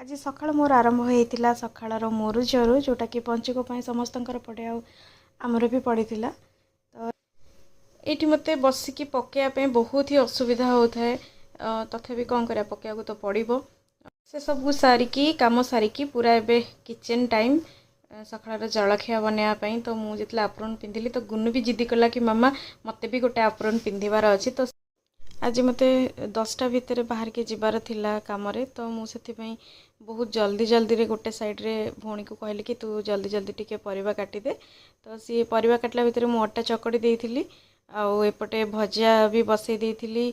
ଆଜି ସକାଳ ମୋର ଆରମ୍ଭ ହେଇଥିଲା ସକାଳର ମୁରୁଜରୁ, ଯେଉଁଟାକି ପଞ୍ଚୁକ ପାଇଁ ସମସ୍ତଙ୍କର ପଡ଼େ ଆଉ ଆମର ବି ପଡ଼ିଥିଲା। ତ ଏଇଠି ମୋତେ ବସିକି ପକାଇବା ପାଇଁ ବହୁତ ହି ଅସୁବିଧା ହେଉଥାଏ। ତଥାପି କ'ଣ କରିବା, ପକାଇବାକୁ ତ ପଡ଼ିବ। ସେ ସବୁ ସାରିକି, କାମ ସାରିକି ପୁରା ଏବେ କିଚେନ୍ ଟାଇମ୍, ସକାଳର ଜଳଖିଆ ବନେଇବା ପାଇଁ। ତ ମୁଁ ଯେତେବେଳେ ଆପ୍ରୋନ୍ ପିନ୍ଧିଲି, ତ ଗୁନୁ ବି ଜିଦି କଲା କି ମାମା, ମୋତେ ବି ଗୋଟେ ଆପ୍ରୋନ୍ ପିନ୍ଧିବାର ଅଛି। ତ ଆଜି ମୋତେ 10ଟା ଭିତରେ ବାହାରିକି ଯିବାର ଥିଲା କାମରେ। ତ ମୁଁ ସେଥିପାଇଁ ବହୁତ ଜଲ୍ଦି ଜଲ୍ଦିରେ ଗୋଟେ ସାଇଡ଼୍ରେ ଭଉଣୀକୁ କହିଲି କି ତୁ ଜଲ୍ଦି ଜଲ୍ଦି ଟିକେ ପରିବା କାଟିଦେ। ତ ସିଏ ପରିବା କାଟିଲା ଭିତରେ ମୁଁ ଅଟା ଚକଡ଼ି ଦେଇଥିଲି ଆଉ ଏପଟେ ଭଜା ବି ବସେଇ ଦେଇଥିଲି।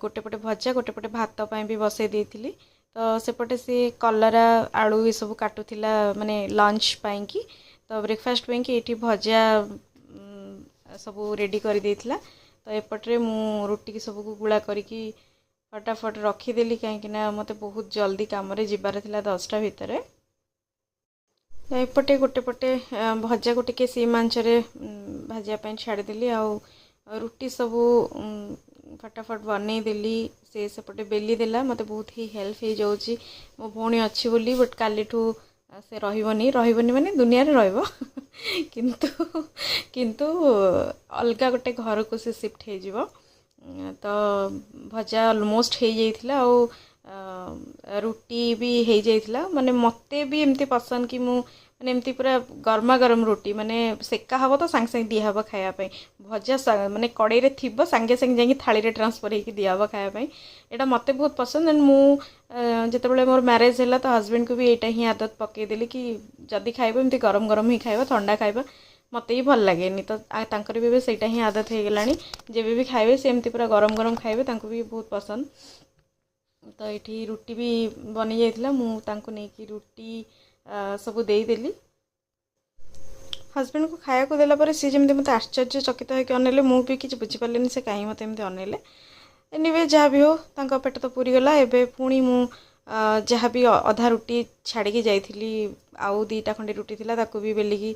ଗୋଟେ ପଟେ ଭଜା, ଗୋଟେ ପଟେ ଭାତ ପାଇଁ ବି ବସେଇ ଦେଇଥିଲି। ତ ସେପଟେ ସିଏ କଲରା, ଆଳୁ ଏସବୁ କାଟୁଥିଲା, ମାନେ ଲଞ୍ଚ ପାଇଁକି। ତ ବ୍ରେକଫାଷ୍ଟ ପାଇଁକି ଏଇଠି ଭଜା ସବୁ ରେଡ଼ି କରିଦେଇଥିଲା। ତ ଏପଟରେ ମୁଁ ରୁଟିକି ସବୁକୁ ଗୁଳା କରିକି ଫଟାଫଟ ରଖିଦେଲି, କାହିଁକିନା ମୋତେ ବହୁତ ଜଲ୍ଦି କାମରେ ଯିବାର ଥିଲା 10ଟା ଭିତରେ। ତ ଏପଟେ ଗୋଟେ ପଟେ ଭଜାକୁ ଟିକେ ସିମ୍ ଆଞ୍ଚରେ ଭାଜିବା ପାଇଁ ଛାଡ଼ିଦେଲି ଆଉ ରୁଟି ସବୁ ଫଟାଫଟ ବନେଇଦେଲି। ସେ ସେପଟେ ବେଲି ଦେଲା। ମୋତେ ବହୁତ ହି ହେଲ୍ପ ହେଇଯାଉଛି ମୋ ଭଉଣୀ ଅଛି ବୋଲି। ବଟ୍ କାଲିଠୁ ସେ ରହିବନି। ରହିବନି ମାନେ ଦୁନିଆରେ ରହିବ, କିନ୍ତୁ ଅଲଗା ଗୋଟେ ଘରକୁ ସେ ସିଫ୍ଟ ହେଇଯିବ। ତ ଭଜା ଅଲମୋଷ୍ଟ ହେଇଯାଇଥିଲା ଆଉ ରୁଟି ବି ହେଇଯାଇଥିଲା। ମାନେ ମୋତେ ବି ଏମିତି ପସନ୍ଦ କି ମୁଁ ମାନେ ଏମିତି ପୁରା ଗରମା ଗରମ ରୁଟି, ମାନେ ସେକା ହେବ ତ ସାଙ୍ଗେ ସାଙ୍ଗେ ଦିଆହେବ ଖାଇବା ପାଇଁ। ଭଜା ମାନେ କଡ଼େଇରେ ଥିବ, ସାଙ୍ଗେ ସାଙ୍ଗେ ଯାଇକି ଥାଳିରେ ଟ୍ରାନ୍ସଫର୍ ହେଇକି ଦିଆହେବ ଖାଇବା ପାଇଁ। ଏଇଟା ମୋତେ ବହୁତ ପସନ୍ଦ। ଆଣ୍ଡ ମୁଁ ଯେତେବେଳେ ମୋର ମ୍ୟାରେଜ୍ ହେଲା, ତ ହଜବେଣ୍ଡକୁ ବି ଏଇଟା ହିଁ ଆଦତ ପକେଇଦେଲି କି ଯଦି ଖାଇବ, ଏମିତି ଗରମ ଗରମ ହିଁ ଖାଇବ, ଥଣ୍ଡା ଖାଇବା ମୋତେ ହିଁ ଭଲ ଲାଗେନି। ତ ତାଙ୍କର ବି ଏବେ ସେଇଟା ହିଁ ଆଦତ ହେଇଗଲାଣି। ଯେବେ ବି ଖାଇବେ, ସେ ଏମିତି ପୁରା ଗରମ ଗରମ ଖାଇବେ, ତାଙ୍କୁ ବି ବହୁତ ପସନ୍ଦ। ତ ଏଇଠି ରୁଟି ବି ବନିଯାଇଥିଲା। ମୁଁ ତାଙ୍କୁ ନେଇକି ରୁଟି ସବୁ ଦେଇଦେଲି। ହଜବେଣ୍ଡକୁ ଖାଇବାକୁ ଦେଲା ପରେ ସିଏ ଯେମିତି ମୋତେ ଆଶ୍ଚର୍ଯ୍ୟ ଚକିତ ହେଇକି ଅନେଇଲେ, ମୁଁ ବି କିଛି ବୁଝିପାରିଲିନି ସେ କାହିଁ ମୋତେ ଏମିତି ଅନେଇଲେ। ଏନିୱେ, ଯାହା ବି ହଉ, ତାଙ୍କ ପେଟ ତ ପୁରିଗଲା। ଏବେ ପୁଣି ମୁଁ ଯାହା ବି ଅଧା ରୁଟି ଛାଡ଼ିକି ଯାଇଥିଲି, ଆଉ 2ଟା ଖଣ୍ଡେ ରୁଟି ଥିଲା, ତାକୁ ବି ବେଲିକି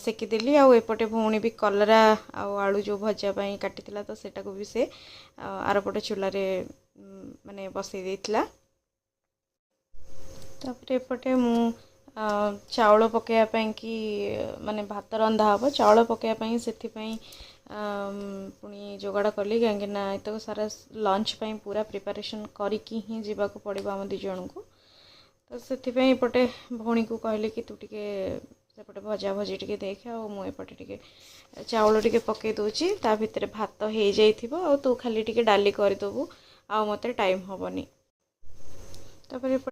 ସେକିଦେଲି। ଆଉ ଏପଟେ ଭଉଣୀ ବି କଲରା ଆଉ ଆଳୁ ଯେଉଁ ଭଜା ପାଇଁ କାଟିଥିଲା, ତ ସେଟାକୁ ବି ସେ ଆରପଟେ ଚୁଲାରେ ମାନେ ବସେଇ ଦେଇଥିଲା। ତାପରେ ଏପଟେ ମୁଁ ଚାଉଳ ପକାଇବା ପାଇଁକି, ମାନେ ଭାତ ରନ୍ଧା ହେବ, ଚାଉଳ ପକାଇବା ପାଇଁ ସେଥିପାଇଁ ପୁଣି ଯୋଗାଡ଼ କଲି, କାହିଁକିନା ଏତକ ସାରା ଲଞ୍ଚ ପାଇଁ ପୁରା ପ୍ରିପାରେସନ୍ କରିକି ହିଁ ଯିବାକୁ ପଡ଼ିବ ଆମ ଦୁଇ ଜଣଙ୍କୁ। ତ ସେଥିପାଇଁ ଏପଟେ ଭଉଣୀକୁ କହିଲି କି ତୁ ଟିକେ ସେପଟେ ଭଜା ଭଜି ଟିକେ ଦେଖେ ଆଉ ମୁଁ ଏପଟେ ଟିକେ ଚାଉଳ ଟିକେ ପକାଇ ଦେଉଛି। ତା ଭିତରେ ଭାତ ହେଇଯାଇଥିବ ଆଉ ତୁ ଖାଲି ଟିକେ ଡାଲି କରିଦେବୁ, ଆଉ ମୋତେ ଟାଇମ୍ ହେବନି। ତାପରେ